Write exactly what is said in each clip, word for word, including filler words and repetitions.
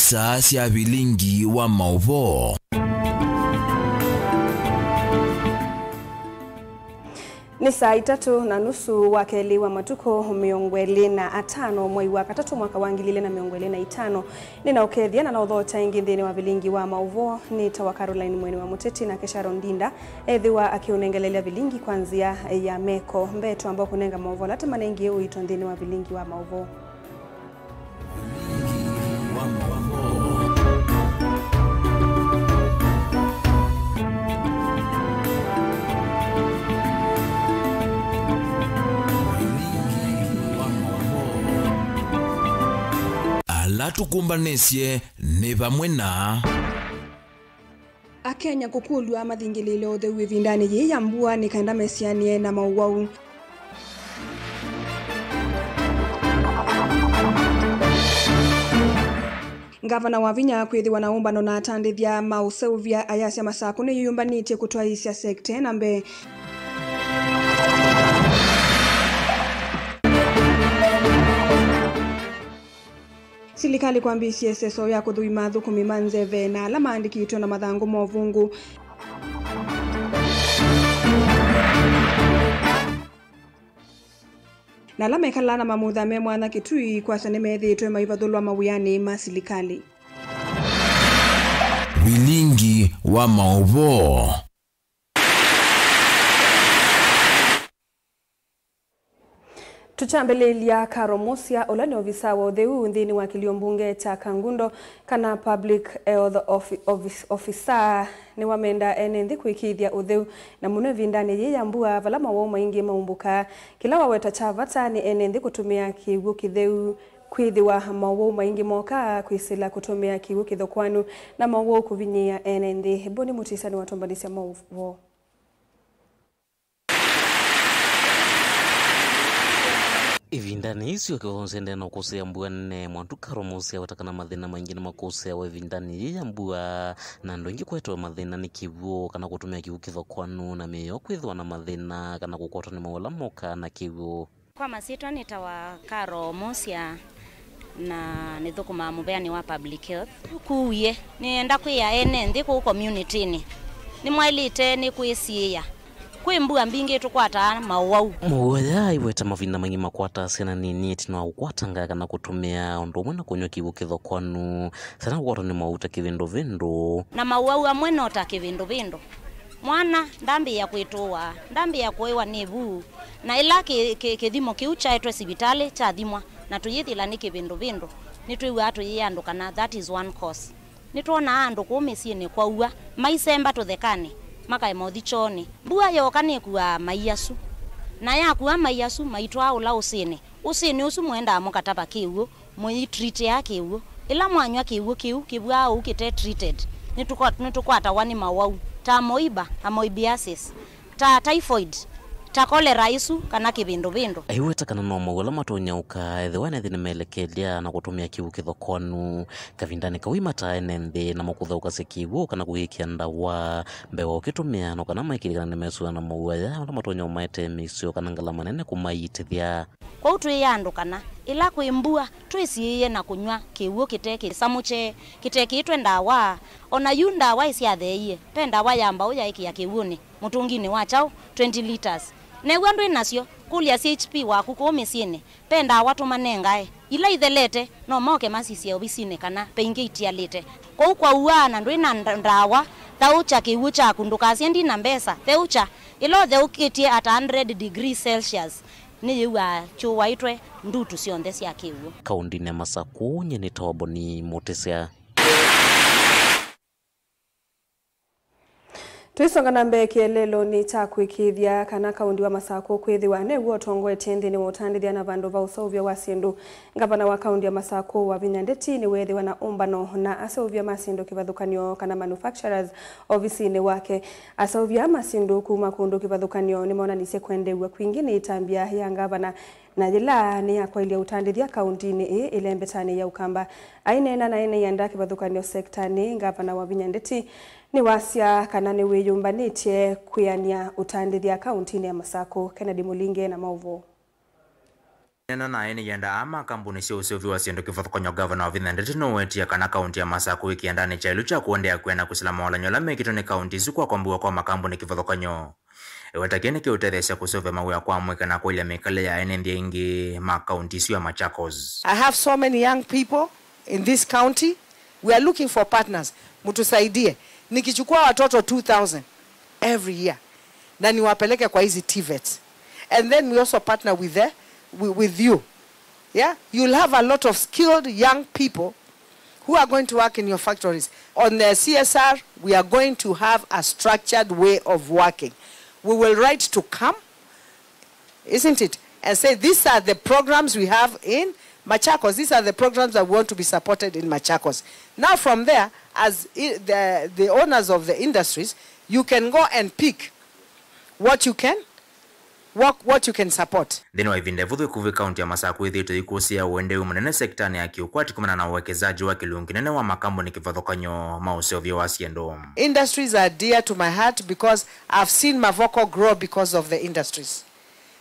Saa sya vilingi wa maũvoo. Nĩ saa itatũ na nusu wa kelĩ wa matukũ, mĩongo ĩlĩ na atano mwei wa katatũ mwaka wa ngili ilĩ na mĩongo ĩlĩ na itano. Nĩnaũkethya na naũthokya ĩngĩ nthĩnĩ wa vilingi wa maũvoo. Nĩtawa Caroline Mweni wa Mũteti, nake Sharon Ndinda ethĩwa akĩũnengelelya vilingi kwa nzĩa ya meko. Mbee twamba kũnenga maũvoo ala tũmanengie ũito nthĩnĩ wa vilingi wa maũvoo. Ala tũkũmbanĩsye nĩ vamwe na Akenya kũkũlw'a mathingĩlĩĩle ũtheu ĩvindanĩ yĩĩ ya mbua nĩ kenda mesianĩe na maũwau. Ngavana Wavinya kwĩthĩwa na ũmbano na atandĩthya ma ũseũvya ayasya Masakũ nĩyĩyũmbanĩtye kũtwaĩĩsya sekita na mbee. Silikalĩ kwambĩĩsya ĩseso ya kũthũima athũkũmi ma nzeve na ala maandĩkĩtwe na mathangũ ma ũvũngũ. Na ala mekalaa na mamutha me mwanya Kitui kwasya nĩmethĩĩtwe maivathũlwa mawĩanĩ ma silikalĩ. Vilingi wa maũvoo. Tũkyambĩlĩĩlya, Carol Musia, ũla nĩ ovisaa wa ũtheu nthĩnĩ wa kĩlio mbunge kya Kangundo, kana public health offi-, office-, officer, nĩwamenda ene nthĩ kũĩkĩĩthya ũtheu, na mũno ĩvindanĩ yĩĩ ya mbua, vala mawau maingĩ maumbũkaa. Kĩla waweta kya vata nĩ ene nthĩ kũtũmĩa kĩw'ũ kĩtheu, kwĩthĩwa mawau maingĩ mokaa kwĩsĩla kũtũmĩa kĩw'ũ kĩthokoanu, na mawau kũvinyĩĩa ene nthĩ. Boni Mutisa nĩwatũmbanĩsya maũvoo. Ĩvindanĩ yĩĩ syoka syendee na ũkũsĩĩa mbua nene, mwandu Carol Musia aweta kana mathĩna maingĩ nĩmakũsĩawa ĩvindanĩ yĩĩ ya mbua, na andũ aingĩ kũetewa mathĩna nĩ kĩw'ũ kana kũtũmĩa kĩw'ũ kĩthokoanu, na mĩĩ yoo kwĩthĩwa na mathĩna kana kũkwatwa nĩ mawau ala mokaa na kĩw'ũ. Kwa masyĩtwa nĩtawa Carol Musia, na nĩthũkũmaa mũveanĩ wa public health. Kuwie, nĩenda kwĩa ene nthĩ kũu community-nĩ, nĩmwaĩlĩte nĩ kwĩsiĩĩa. Kwĩ mbua mbingĩ tũkwataa maũwau. Mawau aya aiweta mavinda maingĩ makwataa syana nini ĩtina wa kũkwatanga kana kũtũmĩa, ũndũ ũmwe na kũnyw'a kĩw'ũ kĩthokoanu, syana kũkwatwa nĩ mawau ta kĩvĩndũvĩndũ. Na mawau amwe no ta kĩvĩndũvĩndũ. Mwana ndambĩĩa kwĩtũũa, ndambĩĩa kũĩwa nĩ ĩvu, na ĩla kĩ-, kĩ-, kĩthimo kĩu kyaetwe sivitalĩ kyathimwa na tũyĩthĩla nĩ kĩvĩndũvĩndũ, nĩtwĩw'aa tũyĩandũkana, that is one cause. Nĩtwonaa andũ kũu mĩsyĩnĩ kwaua, maisemba tũthekanĩ, makaema ũthi kyoonĩ. Mbua yooka nĩkuaa mai asu, na yakua mai asu maitwaa ũla ũsĩnĩ. Ũsĩnĩ ũsu mũendaa mũkatava kĩw'ũ, mũitritĩa kĩw'ũ. Ĩla mwanyw'a kĩw'ũ kĩu kĩvw'aa ũu kĩte treated, nĩtũkwa-, nĩtũkwatawa nĩ mawau ta amoeba, amoebiasis, ta typhoid, ta cholera ĩsu, kana kĩvĩndũvĩndũ. Aiweta kana no mawau ala matonya ũka ethĩwa ene nthĩ nĩmelekelya na kũtũmĩa kĩw'ũ kĩthokoanu. Kavindanĩ kau imataa ene nthĩ na makũthaũkasya kĩw'ũ kana kũyĩkĩa ndawa mbee wa ũkĩtũmĩa, no kana maĩkĩĩthye kana nĩmesũana na mawau aya ala matonya ũmaetee mĩisyo kana ngalama nene kũmaiitĩthya. Kwoou twĩĩandũkana, ĩla kwĩ mbua, twĩsiĩĩe na kũnyw'a kĩw'ũ kĩte kĩsamũkye, kĩtekĩĩtwe ndawa. O na yu ndawa ĩsyatheeie, ve ndawa ya mbaũ yaĩkĩa kĩw'ũnĩ, mũtũnginĩ wa kyaũ, twenty litres. New'a ndwĩ nasyo, kũlya C H P waku kũu mĩsyĩnĩ, ve ndawa tũmanengae. Ila ithelete, no moke masisye ovisinĩ kana ve ingĩ itialĩte. Kwoou kwaua na ndwĩ na nda-, ndawa, thaũkya kĩw'ũ kyaku, ndũkasye ndi na mbesa, theũkya. Ĩla ũtheũkĩtye at a hundred degrees Celsius, nĩyĩw'aa kyũwaĩtwe ndutu syonthe sya kĩw'ũ. Kaũndĩnĩ ya Masakũ, nyie nĩtawa Boni Mũtĩsya. Tũisonga na mbee, kĩeleelonĩ kya kũĩkĩĩthya kana kaũndi wa Masakũ kwĩthĩwa new'o ũtongoetye nthĩnĩ wa ũtandĩthya na vandũ va ũseũvya wa syĩndũ, ngavana wa kaũndi ya Masakũ Wavinya Ndeti nĩweethĩwa na ũmbano na aseũvya ma syĩndũ kĩvathũkany'o kana manufacturers ovisinĩ wake. Aseũvya ma syĩndũ kuma kũndũ kĩvathũkany'o nĩmonanisye kwendeew'a kwingĩ nĩ ĩtambya ya ngavana na yĩla nĩyakwaĩlya ũtandĩthya kaũndĩnĩ ĩĩ ĩlembetanĩ ya Ũkamba. Aineena na ene ianda kĩvathũkany'o sektanĩ, ngavana Wavinya Ndeti nĩwasya kana nĩwĩyũmbanĩtye kwĩanĩa ũtandĩthya kaũndĩnĩ ya Masakũ. Kennedy Mũlinge na maũvoo. Nena naĩ nĩyenda aa ma kambuni sya ũseũvyo wa syĩndũ kĩvathũkany'o, Ngavana Wavinya Ndeti nũwetie kana kaunti ya Masakũ ĩkĩendanĩ kyaĩlu kya kũendeea kwĩa na kũsila mawalany'o ala mekĩtwe nĩ kaunti isu kwa kwambĩwa kwa makambuni kĩvathũkany'o. Ĩweta kĩĩ nĩkĩũtetheesya kũseũvya mawĩa kwa amũika na kũĩlya mĩkalĩle ya ene nthĩ aingĩ ma kaunti isu ya Machakos. I have so many young people in this county. We are looking for partners. Mtusaidie. Nikichukua watoto two thousand every year na niwapeleke kwa hizi TVETs. And then we also partner with the, wi- with you. Yeah? You'll have a lot of skilled young people who are going to work in your factories. On the C S R, we are going to have a structured way of working. We will write to come, isn't it? And say, "These are the programs we have in Machakos. These are the programs that we want to be supported in Machakos." Now from there, as i- the, the owners of the industries, you can go and pick what you can, what, what you can support. Nthĩnĩ wa ĩvinda ĩvũthũ ĩkuvĩ, kaunti ya Masakũ ĩthĩĩtwe ĩkũsĩĩa ũendeeu mũnene sektanĩ ya kĩũkwati kumana na ũwekezaji wa kĩlungu kĩnene wa makambuni kĩvathũkany'o ma ũseũvyo wa syĩndũ. Industries are dear to my heart because I've seen Mavoko grow because of the industries.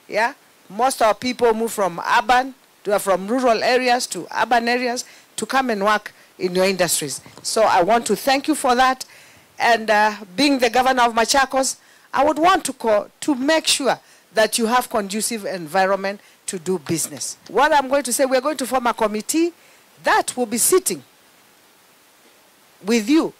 Yeah? Most of our people move from urban, they are from rural areas to urban areas to come and work in your industries. So I want to thank you for that. And uh, being the governor of Machakos, I would want to, co- to make sure that you have conducive environment to do business. What I'm going to say, we're going to form a committee that will be sitting with you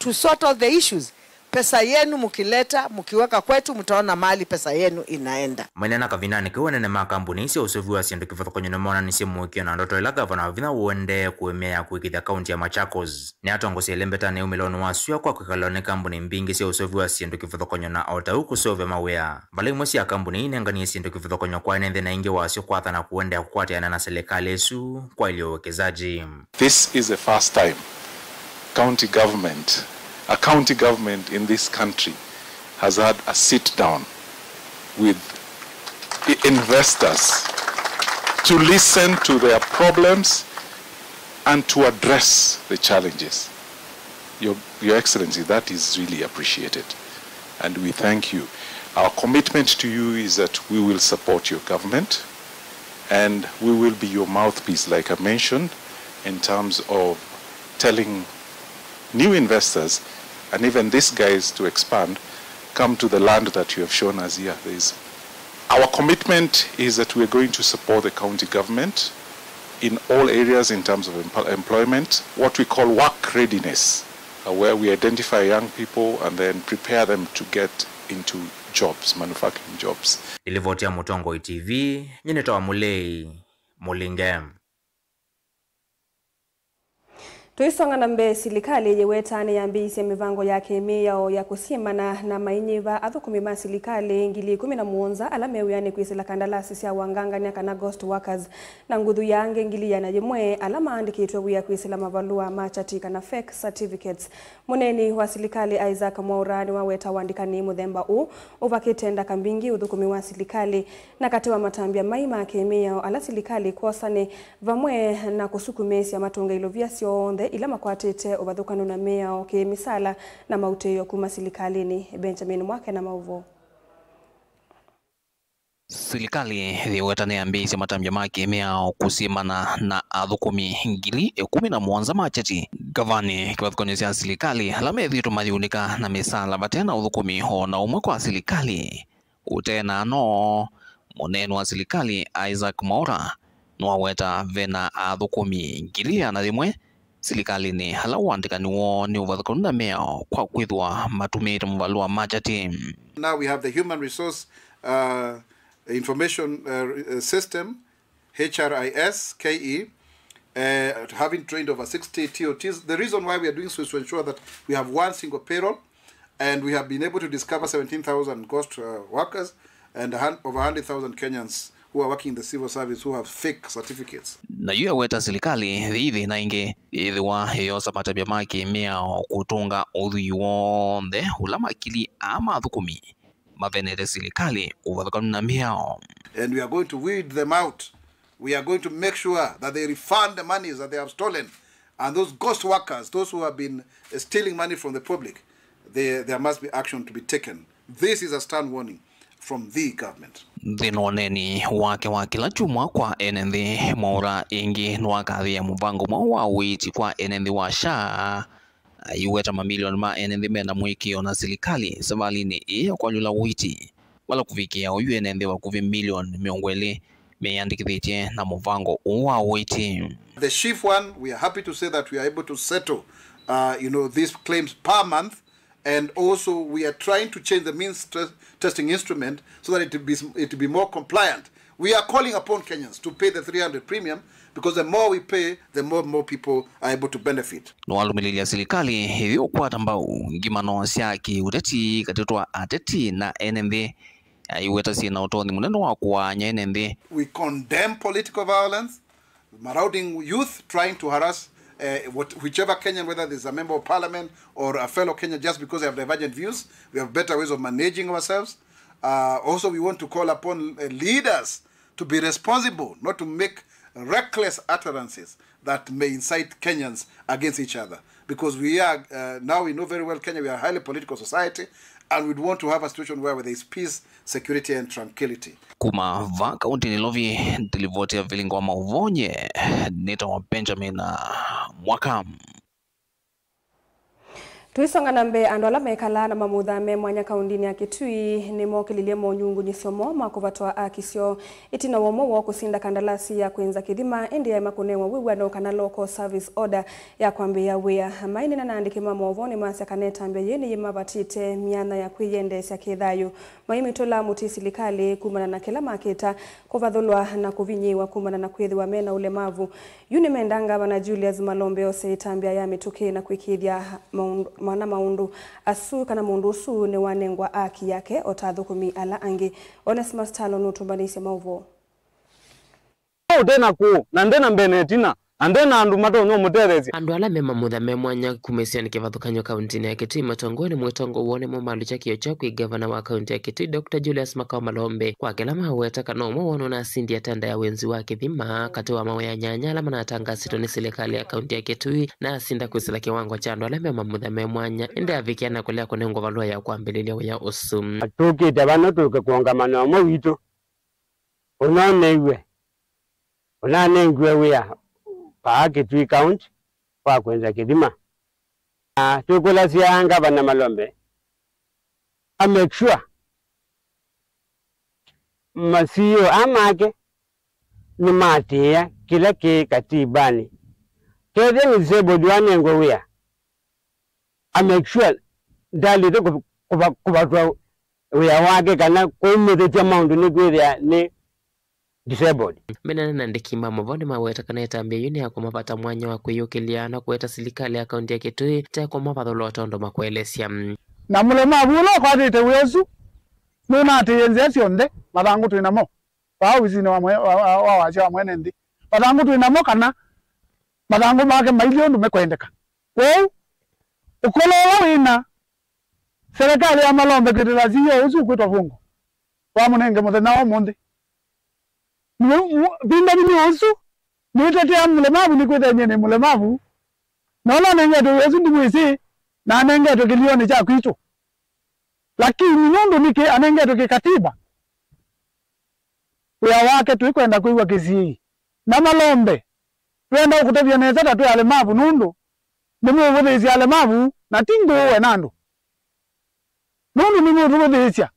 to sort out the issues. Pesa yenu mkileta, mkiweka kwetu, mtaona mahali pesa yenu inaenda. Maineena kavindanĩ kau, anene ma kambuni sya ũseũvyo wa syĩndũ kĩvathũkany'o nĩmoonanisye mũĩkĩĩo na ndoto ĩla Ngavana Wavinya ũendee kũĩmĩa ya kũĩkĩĩthya kaunti ya Machakos. Nĩatongosie ĩlembetanĩ ya umĩlonĩ wa syũa kwa kwĩkalĩlwa nĩ kambuni mbingĩ sya ũseũvyo wa syĩndũ kĩvathũkany'o na o ta ũu kũseũvya mawĩa. Vala imwe sya kambuni ii inenganie syĩndũ kĩvathũkany'o kwa ene nthĩ na ingĩ wasyo kwatha na kũendea kũkwatĩana na silikalĩ ĩsu kwaĩlya ũwekezaji. This is the first time county government, a county government in this country has had a sit down with i- investors to listen to their problems and to address the challenges. Your, Your Excellency, that is really appreciated, and we thank you. Our commitment to you is that we will support your government, and we will be your mouthpiece, like I mentioned, in terms of telling new investors and even these guys to expand, come to the land that you have shown us here. There is, our commitment is that we are going to support the county government in all areas in terms of empo- employment, what we call work readiness, uh, where we identify young people and then prepare them to get into jobs, manufacturing jobs. Nĩ livoti ya Mũtongoi T V, nyie nĩtawa Mũlei Mũlinge. Tũisonga na mbee, silikalĩ yĩweta nĩyambĩĩisye mĩvango ya kĩmĩao ya kũsyĩmana na mainyĩva athũkũmi ma silikalĩ ngili ikũmi na mũonza ala me wĩanĩ kwĩsĩla kandalasi sya wangangany'a kana ghost workers, na nguthu ya angĩ ngili ĩana yĩmwe ala maandĩkĩtwe wĩa kwĩsĩla mavalũa ma chati kana fake certificates. Mũneeni wa silikalĩ Isaac Mwaũra nĩwaweta ũandĩkani mũthemba ũũ ũvakĩte ndaka mbingĩ ũthũkũmi wa silikalĩ, na katĩ wa matambya mai ma kĩmĩao ala silikalĩ ĩkwosa nĩ vamwe na kũsukumĩĩsya matũnge ilovia syonthe ila makwatĩte ũvathũkanu na mĩao, kĩmĩsala na mautĩĩo kuma silikalĩnĩ. Benjamin Mwake na maũvoo. Silikalĩ yĩweta nĩyambĩĩisye matambya ma kĩmĩao kũsyĩmana na athũkũmi ngili ikũmi na mũonza ma chati. Ngavanĩ kĩvathũkany'o sya silikalĩ ala methĩĩtwe mayĩunĩka na mĩsala vate na ũthũkũmi o na ũmwe kwa silikalĩ. Ũtee na no, mũneeni wa silikalĩ Isaac Mwaũra nĩwaweta ve na athũkũmi ngili ĩana yĩmwe silikalĩnĩ ala ũandĩkani woo nĩ ũvathũkanu na mĩao kwa kwĩthĩwa matumĩĩte mavalũa ma chati. Now we have the human resource, uh, information, uh, re- uh, system, H R I S K E, uh, having trained over sixty T O Ts. The reason why we are doing so is to ensure that we have one single payroll, and we have been able to discover seventeen thousand ghost, uh, workers and a hun- over one hundred thousand Kenyans who are working in the civil service who have fake certificates. Na yu eweta silikalĩ yĩ thĩna ĩngĩ yĩthĩwa ĩyosa matambya ma kĩmĩao kũtũnga ũthwii w'onthe ũla makili aa ma athũkũmi mavenete silikalĩ ũvathũkanu na mĩao. And we are going to weed them out. We are going to make sure that they refund the monies that they have stolen. And those ghost workers, those who have been, uh, stealing money from the public, they, there must be action to be taken. This is a stern warning. from the government. Nthĩnĩ wa ũneeni wake wa kĩla kyumwa kwa ene nthĩ, Mwaũra ĩngĩ nĩwakathĩĩa mũvango mwaũ wa ũiiti kwa ene nthĩ wa SHA, aiweta mamilioni ma ene nthĩ mena mũĩkĩĩo na silikalĩ savalĩnĩ ĩĩ ya kwanyũla ũiiti, vala kũvikĩa oyu ene nthĩ vakuvĩ milioni mĩongo ĩlĩ meyĩandĩkĩthĩtye na mũvango ũũ wa ũiiti. The SHIF one, we are happy to say that we are able to settle, uh, you know, these claims per month. And also, we are trying to change the means te- testing instrument so that it will be, it will be more compliant. We are calling upon Kenyans to pay the three hundred premium, because the more we pay, the more, more people are able to benefit. Nĩwalũmĩlĩlya silikalĩ ĩthi ũkwata mbau ngimano sya kĩũteti katĩ wa ateti na ene nthĩ, aiweta syĩ na ũtonyi mũnene wa kũaany'a ene nthĩ. We condemn political violence, marauding youth trying to harass, uh, what, whichever Kenyan, whether there's a member of parliament or a fellow Kenyan, just because they have divergent views. We have better ways of managing ourselves. Uh, also, we want to call upon, uh, leaders to be responsible, not to make reckless utterances that may incite Kenyans against each other. Because we are, uh, now we know very well Kenya, we are a highly political society, and we'd want to have a situation where there is peace, security and tranquility. Kuma va kaunti Nairobi, ndilivoti ya vilingo wa mauvonye, nĩtawa Benjamin Mwaka. Tũisonga na mbee, andũ ala mekalaa na mamutha me mwanya kaundinĩ ya Kitui nĩmokĩlilye monyungunyĩsyo moo ma kũvatwa aki syoo ĩtina wa ũmwe woo kũsinda kandalasi ya kwĩnza kĩthima, ĩndĩ aema kũnewa wĩw'ano kana local service order ya kwambĩĩa wĩa. Maineena na andĩki ma movoo nĩmasya kana ĩtambya yĩĩ nĩyĩmavatĩte myanya ya kwĩyendeesya kĩthayũ. Maimitũla mũtĩ silikalĩ kumana na kĩla makĩta kũvathũlwa na kũvinyĩĩwa kumana na kwĩthĩwa mena ũlemavu. Yu nĩmenda Ngavana Julius Malombe ose ĩtambya ya mĩtũkĩ na kwĩkĩĩthya maũndũ, mana maũndũ asu kana mũndũ ũsu nĩwanengwa aki yake o ta athũkũmi ala angĩ. Onesmus Talo nũtũmbanĩisye maũvoo. Ũte na kũũ, na nde na mbee na ĩtina, na nde na andũ matonya ũmũtetheesya. Andũ ala me mamutha me mwanya kuma ĩsionĩ kĩvathũkany'o kauntinĩ ya Kitui matongoew'e nĩ mwĩtongoi woo nĩmo malũkya kĩo kyoo kwĩ ngavana wa kaunti ya Kitui, Doctor Julius Makao Malombe, kwa kĩla maweta kana ũmwe woo nũnasindie tenda ya wĩnzi wa kĩthima katĩ wa mawĩa nyanya ala manatangasĩtwe nĩ silikalĩ ya kaunti ya Kitui, na asinda kwĩsĩla kĩwango kya andũ ala me mamutha me mwanya, ĩndĩ avikĩa na kũlea kũnengwa valũa ya kwambĩlĩlya wĩa ũsu. Tũkĩte vano tũke kũũngama na ũmwe witũ ũnoneiwe, ũnanengiwe wĩa vaa Kitui County wa kwĩnza kĩthima. Na twĩkũlasya Ngavana Malombe a make sure ma C E O aa make nĩmaatĩĩa kĩla kĩ katibanĩ. Kethĩa nĩ disabled wanengwe wĩa, a make sure ndalĩte kũva- kũva- kũvatwa wĩa wake kana kũmĩthĩtya maũndũ nĩkwĩthĩa nĩ disabled. Menene na andĩki ma movoo nĩmaweta kana ĩtambya yĩu nĩ ya kũmavata mwanya wa kwĩyũkĩlya na kũweta silikalĩ ya kaunti ya Kitui te kũmavathũlwa tondũ makũelesya. Na mũlemavu ũla ũkwatĩte wĩa ũsu nũnatĩĩe nzĩa syonthe. Mathangũ twĩ namo vaa ovisinĩ wa mwe- wa- wa- wa wasya wa mwene nthĩ. Mathangũ twĩ namo kana mathangũ make mailyĩ ũndũ mekwendeka. Kwoou, ũkũlũ ũla wĩna silikalĩ ya Malombe kwĩtĩla C E O ũsu ũkwĩtwa Vũngũ wamũnenge mũthenya wa ũmũnthĩ. Nĩ- mu- vindani nĩ ũsu, nĩtetea mũlemavu nĩkwĩthĩa nyie nĩ mũlemavu, na ũla ũnengetwe wĩa ũsu ndimwĩsĩ, na anengetwe kĩlĩonĩ kya kwitũ. Lakini nũndũ nĩkĩ anengetwe kĩkatiba, wĩa wake tũikwenda kwĩw'a kĩsiĩi. Na Malombe, twenda ũkũtavya nesa ta twĩ alemavu, nũndũ nĩmũũvũthĩĩsya alemavu, na ti ngũũwe na andũ. Nũndũ nĩmũtũvũthĩĩsya.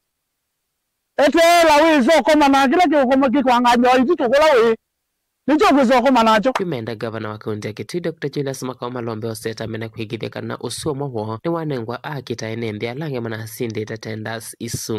Eteela wĩsa ũkoma na kĩla kĩũkoma kĩkwangany'a waitũ tũkũla wĩ. Nĩkyo ũkwĩsa ũkoma nakyo. Yu menda ngavana wa kaunti ya Kitui, Doctor Julius Makao Malombe, osete amena kwĩkĩthya kana ũsu ũmwe woo nĩwanengwa aki ta ene nthĩ ala angĩ manasindĩte tenders isu.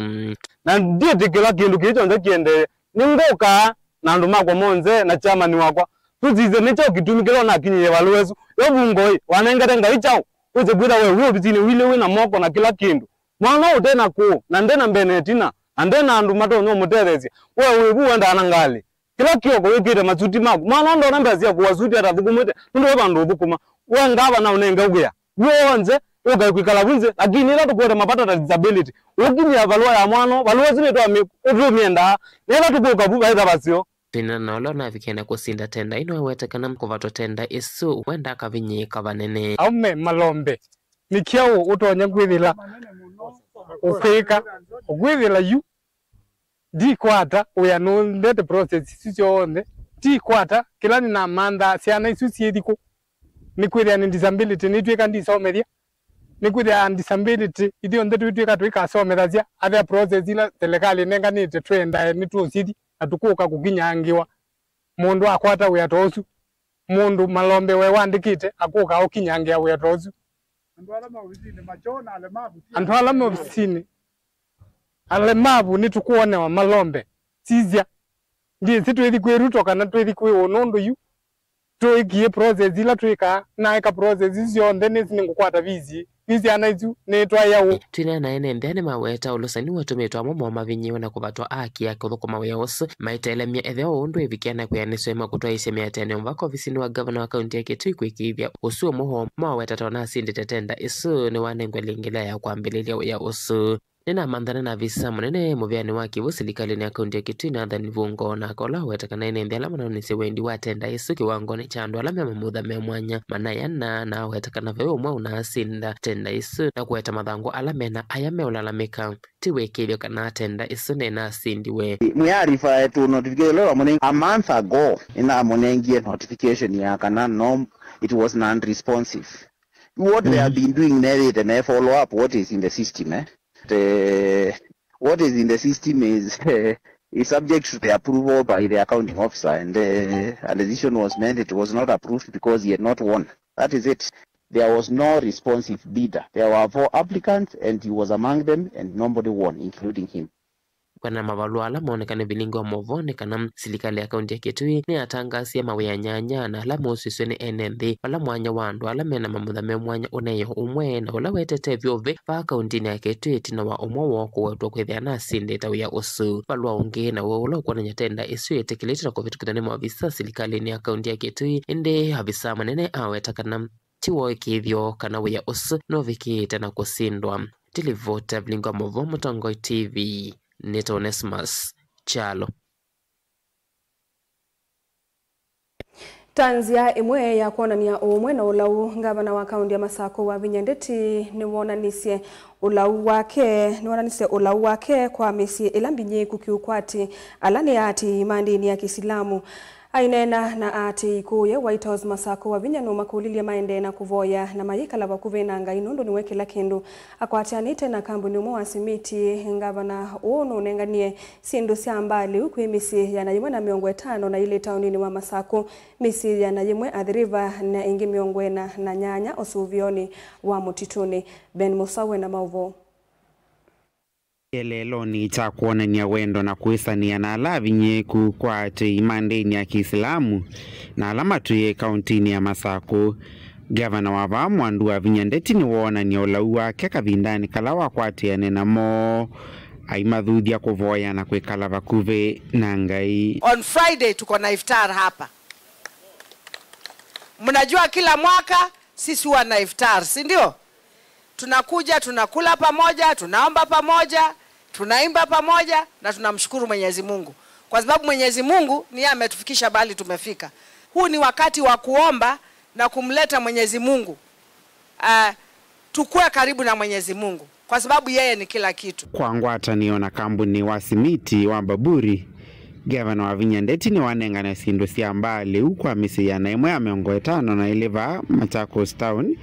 Na ndyĩtĩkĩla kĩndũ kĩĩ kyonthe kĩendee. Nĩngũkaa na andũ makwa monthe na chairman wakwa, tũsisye nĩ kyaũ kĩtumi kĩla ũnakinyĩie valũa ĩsu. Yo Vũngũ-ĩ, wanengete Ngai kyaũ? Wĩse kwĩtha we wĩ ovisinĩ ũilye wĩ na moko na kĩla kĩndũ. Mwana ũte na kũũ, na nde na mbee na ĩtina, na nde na andũ matonya ũmũtetheesya. We wĩ vu wendaa na ngalĩ. Kĩla kĩoko wĩkĩte masuti maku. Mwana ũndona mbesa sya kũa suti atathũkũmĩte, nũndũ we vandũ ũthũkũma. We ngavana ũnenge wĩa. Wĩ w'onthe, ũkae kwĩkala vu nzĩ, lakini ĩla tũkwete mavata ta disability, ũkinyĩa valũa ya mwana, valũa ĩsu nĩtwamĩ-, nĩtũmyendaa, na ĩla tũkũka vu vaĩ ta vaseo. Twĩna na ũla ũnavikie na kũsinda tenda ĩno awete kana kũvatwa tenda ĩsu, wenda akavinyĩĩka vanene. Aume Malombe, nĩ kyaũ ũtonya kwĩthĩla ũkwĩka, ũkwĩthĩla yu Ndikwata wĩa nũndete process isu syonthe. Ndikwata kĩla nĩnamanthaa syana isu syĩthi kũ. Nĩkwĩthĩa nĩ disability, nĩtw'ĩka ndisomethya. Nĩkwĩthĩa disability ithyonthe twĩtw'ĩka tũikasomethasya, athea process ila silikalĩ ĩnenganĩte twendae nĩtũũsyĩthi na tũkũka kũkinyangĩwa. Mũndũ akwata wĩa ta ũsu, mũndũ malombe we wandĩkĩte akũka ũkinyangĩa wĩa ta ũsu. Andũ ala maovisinĩ makyoo na alemavu ti andũ ala maovisinĩ alemavu nĩtũkũonewa malombe. Sisya, ndyĩsĩ twĩthi kwĩ Ruto kana twĩthi kwĩ ũ, nũndũ yu tũĩkie process ila twĩkaa, naeka process isu syonthe, nĩsĩ nĩngũkwata visi. Nĩ syana isu nĩtwaĩa ũ? Twĩneena ene nthĩ nĩmaweta ũlũsani watũmĩtwe amwe moo mavinyĩĩwe na kũvatwa aki ya kũthũkũma wĩa ũsu, maitelemya ethĩwa ũndũ ĩvikĩa na kwĩanĩsya ĩmwe kũtwaĩĩsya mĩatĩanĩo mũvaka ovisinĩ wa ngavana wa kaunti ya Kitui kwĩkĩĩthya. Ũsu ũmwe woo maweta ta ũnasindĩte tenda ĩsu nĩwanengwe lĩngĩ lya ya kwambĩlĩlya wĩa ũsu. Nĩnamanthane na avisa mũnene mũvĩanĩ wa kĩw'ũ silikalĩnĩ ya kaunti ya Kitui, Nathan Vungo, nake ũla aweta kana ene nthĩ ala manaonisye wendi wa tenda ĩsu kĩwangonĩ kya andũ ala me mamutha me mwanya manayana, na aweta kana ve ũmwe ũnaasinda tenda ĩsu na kũweta mathangũ ala mena aya meũlalamĩka. Ti wĩkĩĩthyo kana tenda ĩsu nĩnasindiwe. Mwĩarifa etu notification leo amũneng-, a month ago, nĩnamũnengie notification ya kana no, it was non-responsive. What they have been doing, methĩte me follow up what is in the system, eh? The, what is in the system is, eh, is subject to the approval by the accounting officer, and, eh, a decision was made, it was not approved because he had not won. That is it. There was no responsive bidder. There were four applicants and he was among them and nobody won, including him. Kwĩana na mavalũa ala moonekane vilingi wa maũvoo nĩ kana silikalĩ ya kaunti ya Kitui nĩyatangaasie mawĩa nyanya na ala moosisw'e nĩ ene nthĩ, vala mwanya wa andũ ala mena mamutha me mwanya ũneeo ũmwe na ũla wetete vyũvĩ vaa kauntinĩ ya Kitui ĩtina wa ũmwe woo kũwetwa kwĩthĩa nasindĩte wĩa ũsu. Valũa ũngĩ naw'o ũla ũkwonany'a tenda ĩsu yĩtĩkĩlĩtwe na kũvĩtũkĩthw'a nĩ maovisa silikalĩnĩ ya kaunti ya Kitui, ĩndĩ avisa mũnene aweta kana ti woo ĩkĩĩthyo kana wĩa ũsu nũvikĩĩte na kũsindwa. Ndilivota vilingi wa maũvoo Mũtongoi T V, nĩtawa Onesmus Kyalo. Ta nzĩa ĩmwe ya kwonany'a ũũmwe na ũlau, ngavana wa kaunti ya Masakũ Wavinya Ndeti nĩwonanisye ũlau wake, nĩwonanisye ũlau wake kwa mĩsyĩ ĩla mbinyĩĩku kĩũkwati, ala nĩ aatĩĩi ma ndĩni ya Kĩsilamu. Aineena na aatĩĩi kũũya White House, Masakũ Wavinya nũmakũlilye maendee na kũvoya na mayĩkala vakuvĩ na Ngai nũndũ nĩwe kĩla kĩndũ. Akwatĩanĩte na kambuni ũmwe wa simiti, ngavana ũũ nũnenganie syĩndũ sya mbaa lĩu kwĩ mĩsyĩ ĩana yĩmwe na mĩongo ĩtano na ilĩ taoninĩ wa Masakũ, mĩsyĩ ĩana yĩmwe Athi River, na ĩngĩ mĩongo ĩna na nyanya ũsũvĩonĩ wa Mũtitũnĩ. Ben Mũsawe na maũvoo. Kĩeleelonĩ kya kwonany'a wendo na kwĩsanĩa na ala avinyĩĩku kwa aatĩĩi ma ndĩni ya Kĩisilamu na ala matwĩe kauntinĩ ya Masakũ, ngavana wa vaa Mwandu Wavinya Ndeti nĩwoonany'a ũlau wake kavindanĩ kala wakwatĩane namo, aimathuthya kũvoya na kwĩkala vakuvĩ na Ngai. On Friday tuko na iftar hapa. Mnajua kila mwaka sisi huwa na iftar, si ndio? Tunakuja, tunakula pamoja, tunaomba pamoja, tunaimba pamoja na tunamshukuru Mwenyezi Mungu. Kwa sababu Mwenyezi Mungu ni yeye ametufikisha bali tumefika. Huu ni wakati wa kuomba na kumleta Mwenyezi Mungu. Ah, tukue karibu na Mwenyezi Mungu kwa sababu yeye ni kila kitu. Kwa ngwatanĩo na kambuni wa simiti wa Baburi, Ngavana Wavinya Ndeti nĩwanengane syĩndũ sya mbaa lĩu kwa mĩsyĩ ĩana ĩmwe ya mĩongo ĩtano na ĩlĩ vaa Machakos Town,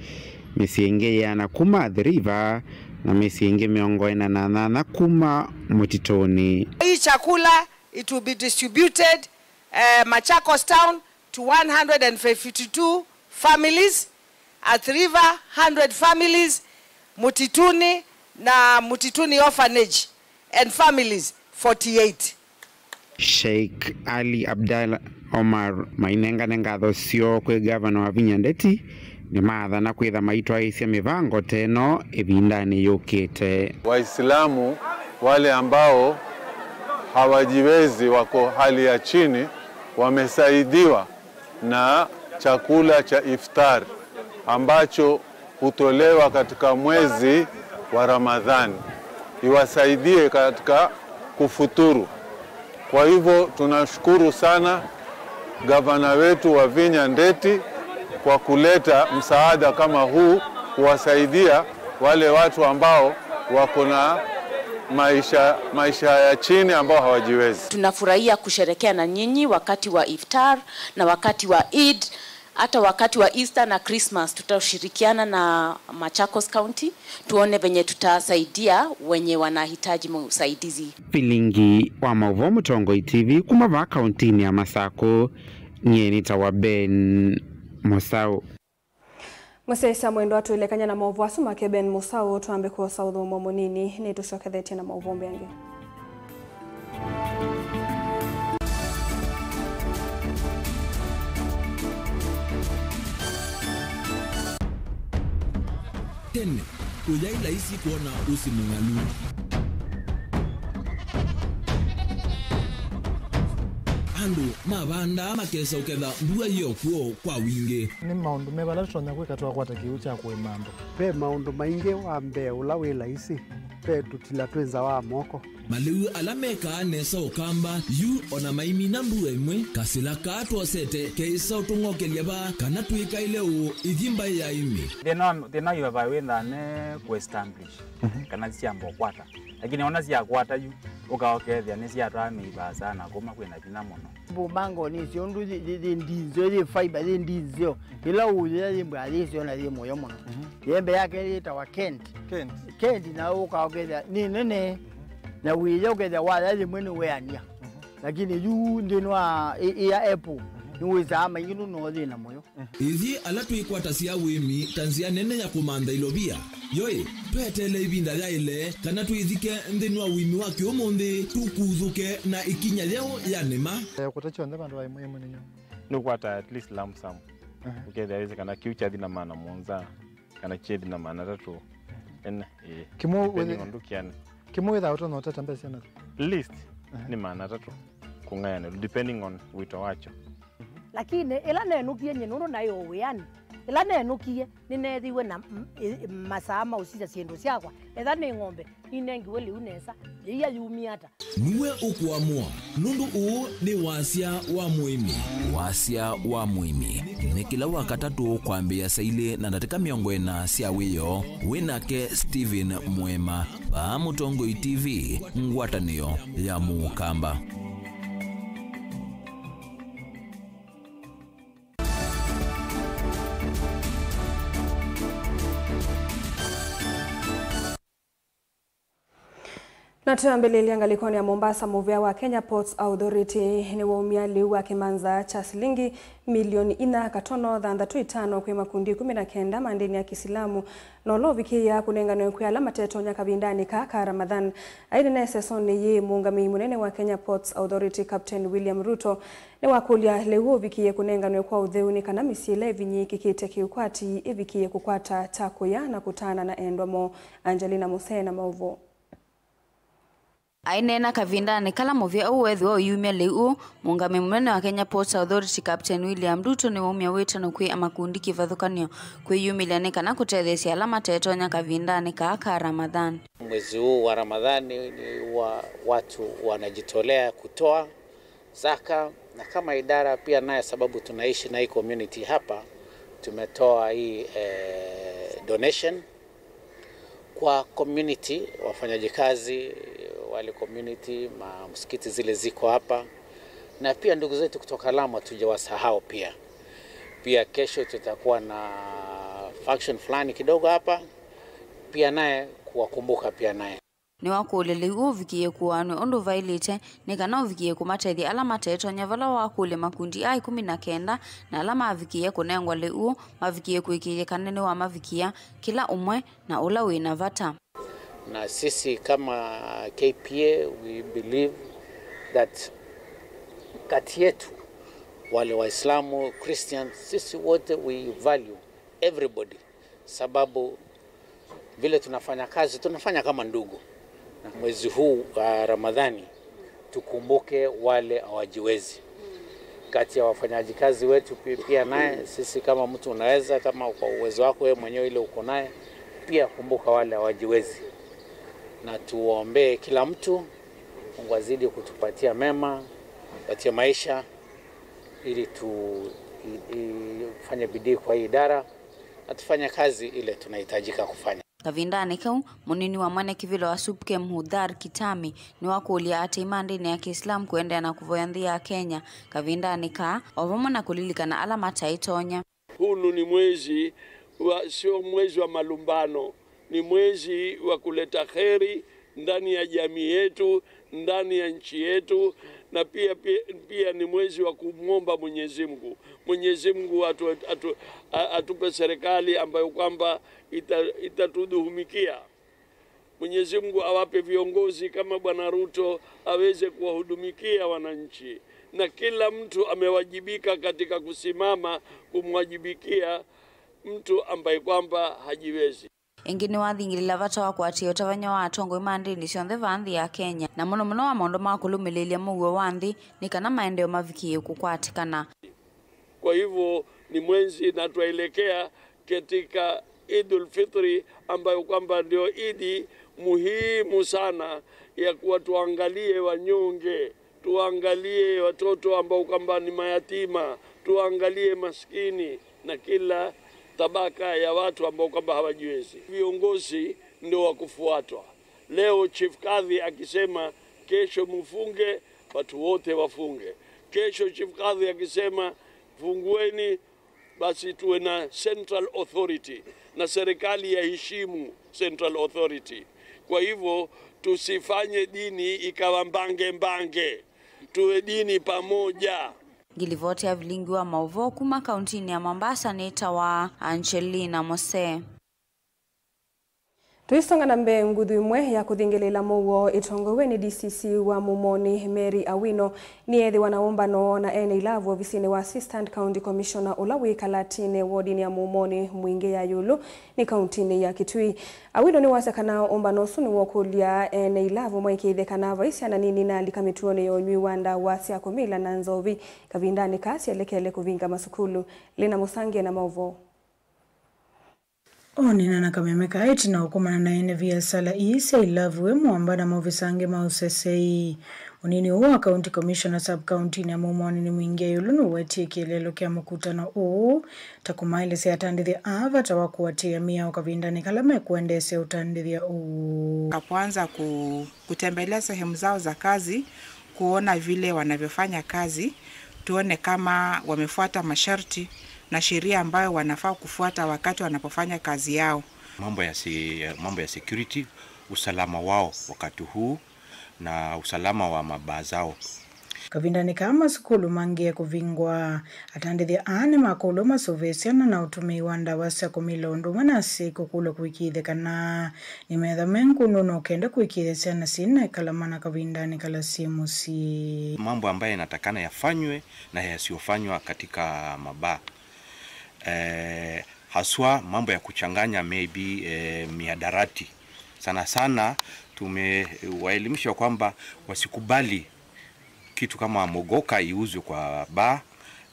mĩsyĩ ĩngĩ yĩana kuma Athi River, na mĩsyĩ ĩngĩ mĩongo ĩna na nyanya kuma Mũtitũnĩ. Hii chakula, it will be distributed, eh, Machakos Town to one hundred and fifty-two families, Athi River, hundred families, Mũtitũnĩ na Mũtitũnĩ Orphanage and families forty-eight. Sheikh Ali Abdallah Omar mainengane ngatho syoo kwĩ Ngavana Wavinya Ndeti, nĩmaathana kwĩtha maitwaĩĩsya mĩvango ta ĩno ĩvindanĩ yũkĩte. Waislamu wale ambao hawajiwezi, wako hali ya chini, wamesaidiwa na chakula cha iftar ambacho hutolewa katika mwezi wa Ramadhani, iwasaidie katika kufuturu. Kwa hivyo tunashukuru sana gavana wetu Wavinya Ndeti kwa kuleta msaada kama huu kuwasaidia wale watu ambao wako na Maisha, maisha ya chini ambao hawajiwezi. Tunafurahia kusherekea na nyinyi wakati wa iftar na wakati wa Eid, hata wakati wa Easter na Christmas tutashirikiana na Machakos County tuone venye tutasaidia wenye wanahitaji usaidizi. Vilingi wa maũvoo Mũtongoi T V kuma vaa kauntinĩ ya Masakũ, nyie nĩtawa Ben Mũsaũ. Mũsyaĩĩsya mwendwa, twĩlekany'a na maũvoo asu make Ben Mũsaũ, twambe kwosa ũthũmũo mũnini, nĩtũsyokethetye na maũvoo mbee angĩ. Tene, ũyaĩ laisi kwona ũsĩ mũng'alu. Andũ mavandaa makesa ũketha mbua yĩ o kw'o kwa wingĩ. Nĩ maũndũ meva ala tũtonya kwĩka twakwata kĩw'ũ kya kũĩma andũ? Ve maũndũ maingĩ. Wa mbee ũla wĩ laisi, ve tũtila twĩ nza wa moko. Malĩu ala mekaa nesa Ũkamba yu o na maimina mbua ĩmwe, kasĩla kaa twosete keĩsa ũtũng'okelya vaa kana twĩkaĩle ũũ ĩthi mbaĩ ya ĩmĩ. Thĩna wa, thĩna wa ivavaĩ wĩthaa ne kũ establish kana syamba ũkwata. Lakini ona syakwata yu, ũka ũkethĩa nĩsyatwaa mĩi vaasa na kuma kwĩna vinya mũno. Mbũmango nĩ syo ũndũ yĩ, yĩ, yĩ ndinzeo, yĩ fiber, yĩ ndinzeo. Ĩla ũyĩa yĩ mbwa yĩ syo na yĩ mũyo mũno. Yembe yake yĩtawa Kent. Kent. Kent na ũka ũkethĩa nĩ nene. Na wĩya ũkethĩa waya yĩmwe nĩ weania. Lakini yu nthĩnĩ wa ĩ, ĩ ya apple, nĩ wĩsaa maingĩ nũno thĩna mũyo. Ithyĩ ala twĩkwatasya ũĩmi ta nzĩa nene ya kũmantha ilovia, yoĩ, tweteele ĩvinda yaĩle kana twĩthike nthĩnĩ wa ũĩmi wa kĩũmũnthĩ tũkuthũke na ĩkinya yeũ ya nĩma. Eh, kũta kyonthe vandũ va ĩmwe ĩmwe nĩnyo. Nĩũkwata at least lump sum. Ũkethĩa wĩsĩ kana kĩu kyathi na maana mũonza kana kyethi na maana atatũ. Ene, ĩĩ. Kĩmũ depending wĩthĩ- on ndũkĩanĩ. Kĩmũ wĩthaa ũtonya ũtata mbesa syana? Least nĩ maana atatũ kũng'ayanĩlwa depending on wĩto wakyo. Lakini ĩla nenũkie nyie nũndũ naĩ o wĩanĩ, ĩla nenũkie nĩneethiwe na m- ĩ- masaa ma ũsisya syĩndũ syakwa. Etha nĩ ng'ombe, ninengiwe lĩu nesa, yĩia yumie ata? Nue ũkũamũa, nũndũ ũũ nĩ wasya wa mũĩmi. Wasya wa mũĩmi nĩ kĩla Wakatatũ kwambĩĩa saa ilĩ na ndatĩka mĩongo ĩna sya wĩoo. Wĩ nake Stephen Mwema vaa Mũtongoi T V, ngwatanĩo ya Mũkamba. Na twambĩlĩlya ngalĩkonĩ ya Mombasa, mũvĩa wa Kenya Ports Authority nĩwaumya lĩu wa kĩmanza kya silingi milioni inya katono thanthatũ itano kwĩ makundi ĩkũmi na kenda ma ndĩni ya Kĩsilamu, na ũla ũvikĩĩa kũnenganwe kwĩ ala matetonya kavindanĩ kaa ka Ramadhan. Aineena ĩsesonĩ yĩĩ, mũũngamĩi mũnene wa Kenya Ports Authority, Captain William Ruto, nĩwakũlya lĩu ũvikĩĩe kũnenganwe kwa ũtheu nĩ kana mĩsyĩ ĩla ĩvinyĩĩkĩkĩte kĩũkwati ĩvikĩĩe kũkwata kya kũya na kũtaana na endwa moo. Angelina Musee na maũvoo. Aineena kavindanĩ kala mũvĩa ũũ weethĩwa ũiumya lĩu ũũ, mũũngamĩi mũnene wa Kenya Ports Authority, Captain William Ruto, nĩwaumya wĩtano kwĩ amakundi kĩvathũkany'o kwĩyumĩlya nĩ kana kũtetheesya ala matetonya kavindanĩ kaa ka Ramadhan. Mwezi huu wa Ramadhani ni wa watu wanajitolea kutoa zaka, na kama idara pia naye, sababu tunaishi na hii community hapa, tumetoa hii, eh, donation kwa community, wafanyajikazi, wale community, ma msikiti zile ziko hapa, na pia ndugu zetu kutoka Lamu hatujawasahau pia. Pia kesho tutakuwa na function fulani kidogo hapa, pia naye kuwakumbuka pia naye. Nĩwakũlya lĩu ũvikĩĩe kũaanw'a ũndũ vaĩlĩte nĩ kana ũvikĩĩe kũmatethya ala matetonya vala wakũlya makundi aa ĩkũmi na kenda, na ala mavikĩĩe kũnengwa lĩu mavikĩĩe kũĩkĩĩthya kana nĩwamavikĩa kĩla ũmwe na ũla wĩ na vata. Na sisi kama K P A, we believe that kati yetu wale Waislamu, Christians, sisi wote we value everybody, sababu vile tunafanya kazi, tunafanya kama ndugu. Na mwezi huu wa Ramadhani, tukumbuke wale hawajiwezi. Kati ya wafanyajikazi wetu pi-, pia naye, sisi kama mtu unaweza, kama kwa uwezo wako wewe mwenyewe ile uko naye, pia kumbuka wale hawajiwezi. Na tuombee kila mtu, Mungu azidi kutupatia mema, kupatia maisha, ili tu-, i-, i-, fanye bidii kwa hii idara. Na tufanye kazi ile tunahitajika kufanya. Kavindanĩ kau, mũnini wa mwene kĩvĩla wa SUPKEM Hudhar Kitami nĩwakũlya aatĩĩi ma ndĩni ya Kĩislamu kũendeea na kũvoya nthĩ ya Kenya kavindanĩ kaa, o vamwe na kũlilikana ala mataĩtonya. Hunu ni mwezi wa, sio mwezi wa malumbano, ni mwezi wa kuleta kheri ndani ya jamii yetu, ndani ya nchi yetu, na pia, pia, pia ni mwezi wa kumwomba Mwenyezi Mungu. Mwenyezi Mungu atu, atu, a- atupe serikali ambayo kwamba ita, itatuduhumikia. Mwenyezi Mungu awape viongozi kama Bwana Ruto, aweze kuwahudumikia wananchi, na kila mtu amewajibika katika kusimama kumwajibikia mtu ambaye kwamba hajiwezi. Ĩngĩ nĩwathingĩlĩla vata wa kũatĩĩa ũtavany'a wa atongoi ma ndĩni syonthe vaa nthĩ ya Kenya, na mũno mũno wa maũndũ ma kũlũmĩlĩĩlya mũuo wa nthĩ, nĩ kana maendeeo mavikĩĩe kũkwatĩkana. Kwa hivyo ni mwezi na twaelekea katika Idul Fitri, ambayo kwamba ndio idi muhimu sana ya kuwa tuangalie wanyonge, tuangalie watoto ambao kwamba ni mayatima, tuangalie maskini na kila tabaka ya watu ambao kwamba hawajiwezi. Viongozi ndio wa kufuatwa. Leo Chief Kadhi akisema kesho mufunge, watu wote wafunge. Kesho Chief Kadhi akisema fungueni, basi tuwe na central authority na serikali ya heshimu central authority. Kwa hivyo tusifanye dini ikawa mbange mbange, tuwe dini pamoja. Ngilivoti ya vilingi wa maũvoo kuma kauntinĩ ya Mombasa nĩtawa Angelina Mose. Tũisonga na mbee, nguthu ĩmwe ya kũthingĩlĩĩla mũuo ĩtongoew'e nĩ D C C wa Mumoni, Mary Awino, nĩyeethĩwa na ũmbano na ene ilavu ovisinĩ wa Assistant County Commissioner ũla wĩ Kalatinĩ, wodinĩ ya Mumoni Mwingĩ ya ĩũlũ nĩ kauntinĩ ya Kitui. Awino nĩwasya kana ũmbano ũsu nĩwokũlya ene ilavu maĩkĩĩthye kana vai syana nini nalika mĩtuonĩ ya ũnywi wa ndawa sya kũmila na nzovi kavindanĩ kaa syelekele kũvinga masukulu. Lina Mũsangie na maũvoo. Onena na kameme kaa ĩtina ũkomana na ene viasala ii sya ilavu, e mũamba na maovisa angĩ ma ũsesei. Mũnini ũũ wa County Commissioner sub-county-inĩ ya Mumoni Mwingĩ ya ĩũlũ nũwetie kĩeleelo kya mũkutano ũũ ta kũmaelesya atandĩthya aa vata wa kũatĩĩa mĩao kavindanĩ kala mekũendeesya ũtandĩthya ũũ. Tunapoanza ku-, kutembelea sehemu zao za kazi, kuona vile wanavyofanya kazi, tuone kama wamefuata masharti na sheria ambayo wanafaa kufuata wakati wanapofanya kazi yao. Mambo ya se-, mambo ya security, usalama wao wakati huu na usalama wa mabaa zao. Kavindanĩ kaa masukulu mangĩe kũvingwa, atandĩthya aa nĩmakũlw'a masũvĩe syana na ũtũmĩi wa ndawa sya kũmila ũndũ ũmwe na asyai kũkũlw'a kũĩkĩĩthya kana nĩmetha me ngũnũ na ũkenda kũĩkĩĩthya syana syĩ na ĩkala mana kavindanĩ kala syĩ mũsyĩ. Mambo ambayo yanatakana yafanywe na yasiyofanywa katika mabaa. Eh, haswa mambo ya kuchanganya maybe, eh, mihadarati. Sana sana tumewaelimisha kwamba wasikubali kitu kama mogoka iuzwe kwa baa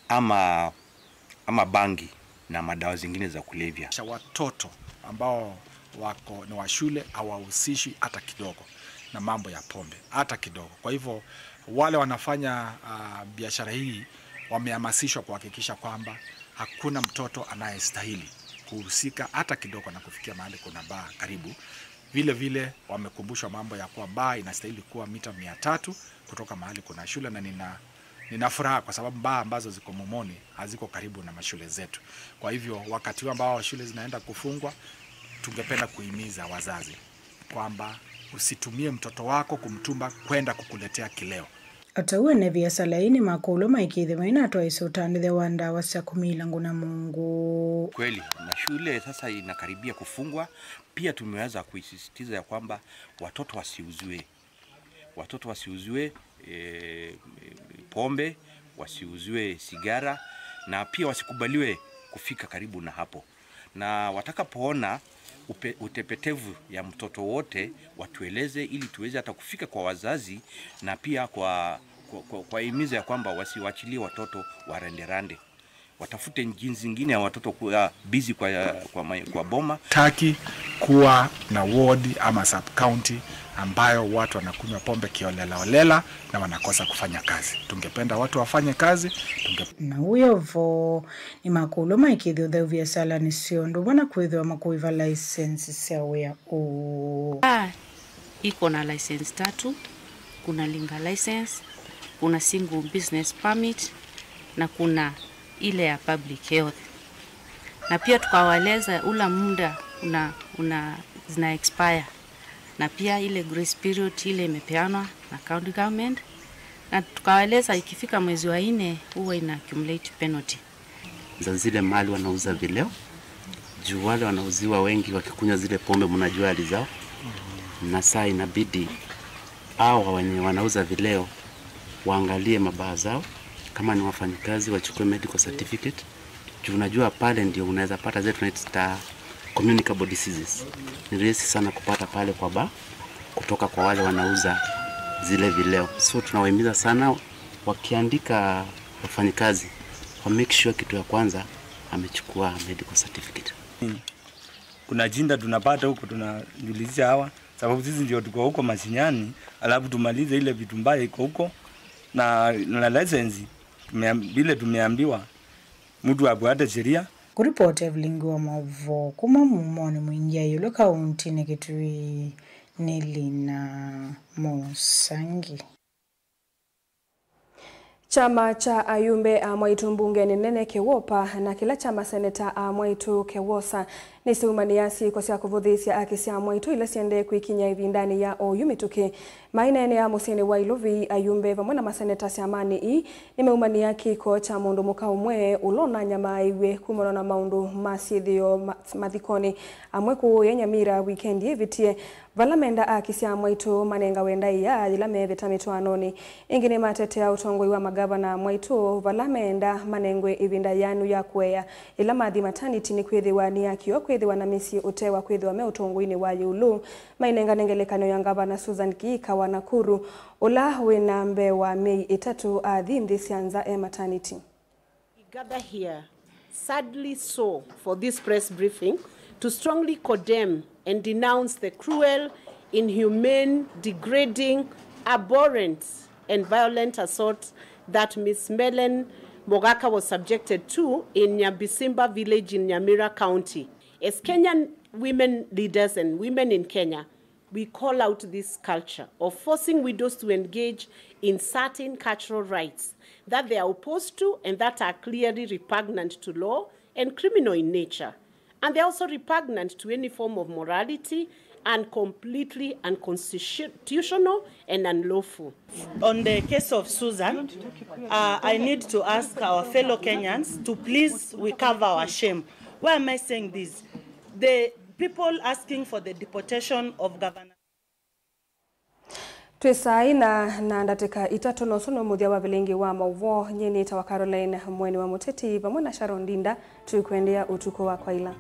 ama, ama bangi na madawa zingine za kulevya. Sha watoto ambao wako ni wa shule hawahusishwi hata kidogo na mambo ya pombe, hata kidogo. Kwa hivyo, wale wanafanya, ah, biashara hii wamehamasishwa kuhakikisha kwamba hakuna mtoto anayestahili kuhusika hata kidogo na kufikia mahali kuna baa karibu. Vile vile wamekumbushwa mambo ya kuwa baa inastahili kuwa mita mia tatu kutoka mahali kuna shule, na nina, nina furaha kwa sababu baa ambazo ziko Mumoni haziko karibu na mashule zetu. Kwa hivyo, wakati huu ambao shule zinaenda kufungwa, tungependa kuhimiza wazazi kwamba usitumie mtoto wako kumtuma kwenda kukuletea kileo. O ta ũu, ene viasala ii nĩmakũlw'a maĩkĩĩthye mainatwaĩĩsya ũtandĩthya wa ndawa sya kũmila ngũ na mũngũ. Kweli, na shule sasa inakaribia kufungwa, pia tumeweza kuisisitiza ya kwamba watoto wasiuziwe, watoto wasiuziwe, eh, pombe, wasiuziwe sigara, na pia wasikubaliwe kufika karibu na hapo. Na watakapoona upe-, utepetevu ya mtoto wote, watueleze ili tuweze hata kufika kwa wazazi na pia kwa, kwa, kwa, kuwahimiza ya kwamba wasiwachilie watoto waranderande. Watafute jinsi ingine ya watoto kuwa busy kwa, kwa, mai- kwa boma. Taki kuwa na ward ama sub county ambayo watu wanakunywa pombe kiolelaolela na wanakosa kufanya kazi. Tungependa watu wafanye kazi, tunge Na ũyo vo nĩ makũlyo maikĩthya ũtheu viasalanĩ syoo ũndũ ũmwe na kwĩthĩwa makũĩva laisenzi sya wĩa ũũ. Bar iko na license tatu, kuna liquor license, kuna single business permit na kuna ile ya public health. Na pia tukawaeleza ula muda una, una zina expire na pia ile grace period ile imepeanwa na county government, na tukawaeleza ikifika mwezi wa nne huwa ina accumulate penalty. Za zile mahali wanauza vileo, juu wale wanauziwa wengi wakikunywa zile pombe, mnajua hali zao, na saa inabidi hao wenye wanauza vileo waangalie mabaa zao, kama ni wafanyikazi wachukue medical certificate, juu unajua pale ndio unaweza pata zile tunaita communicable diseases. Ni rahisi sana kupata pale kwa bar kutoka kwa wale wanauza zile vileo. So tunawahimiza sana, wakiandika wafanyikazi, wa make sure kitu ya kwanza amechukua medical certificate. Kuna jinda tunapata huko, tunajulizisha hawa, sababu sisi ndio tuko huko mashinyani, alafu tumalize ile vitu mbaya iko huko na, na license tumeam- vile tumeambiwa, mtu afuate sheria. Kũripoti Evelyn Ngiwa Maũvoo kuma Mumonĩ Mwingi ya Ĩũlũ kaũntĩnĩ Kitui, nĩ Lina Mũsangi. Kyama kya ayumbe a mwaitũ mbungenĩ nene KEWOPA na kĩla kya maseneta a mwaitũ KEWOSA nĩsyaumanĩa syĩko sya kũvũthĩĩsya aki sya mwaitũ ila syendee kwĩkiny'a ĩvindanĩ ya oyu mĩtũkĩ. Maineenea mũsyĩnĩ wa Ilovi, ayumbe vamwe na maseneta syamanĩ ii nĩmeumanĩa kĩko kya mũndũ mũka ũmwe ũla ũnanyamaaĩw'e kumana na maũndũ ma syĩthĩo ma- mathikonĩ amwe kũũya Nyamira wikendi ĩvĩtie, vala menda aki sya mwaitũ manengawe ndaĩa yĩla mevĩta mĩtwaanonĩ. Ĩngĩ nĩmatetea ũtongoi wa magavana a mwaitũ vala meenda manengwe ĩvinda yĩanu ya kũea yĩla mathi mataniti nĩkwĩthĩwa nĩ akĩo kwĩthĩwa na mĩsyĩ ũte wa kwĩthĩwa me ũtongoinĩ wa ĩũlũ. Mainengane ngelekany'o ya Ngavana Susan Kihika wa Nakuru, ũla wĩ na mbee wa myei ĩtatũ athi nthĩ sya nza e mataniti. We gather here, sadly so, for this press briefing to strongly condemn and denounce the cruel, inhumane, degrading, abhorrent, and violent assault that Miss Mellen Mogaka was subjected to in Nyabisimba village in Nyamira County. As Kenyan women leaders and women in Kenya, we call out this culture of forcing widows to engage in certain cultural rites that they are opposed to and that are clearly repugnant to law and criminal in nature. And they're also repugnant to any form of morality and completely unconstitutional and unlawful. On the case of Susan, uh, I need to ask our fellow Kenyans to please recover our shame. Why am I saying this? The people asking for the deportation of Governor Twĩ saa ina na ndatĩka itatũ, na ũsu nĩ mũthya wa vilingi wa maũvoo. Nyie nĩtawa Caroline Mweni wa Mũteti, vamwe na Sharon Ndinda, tũikwendeea ũtukũ wa kwaila.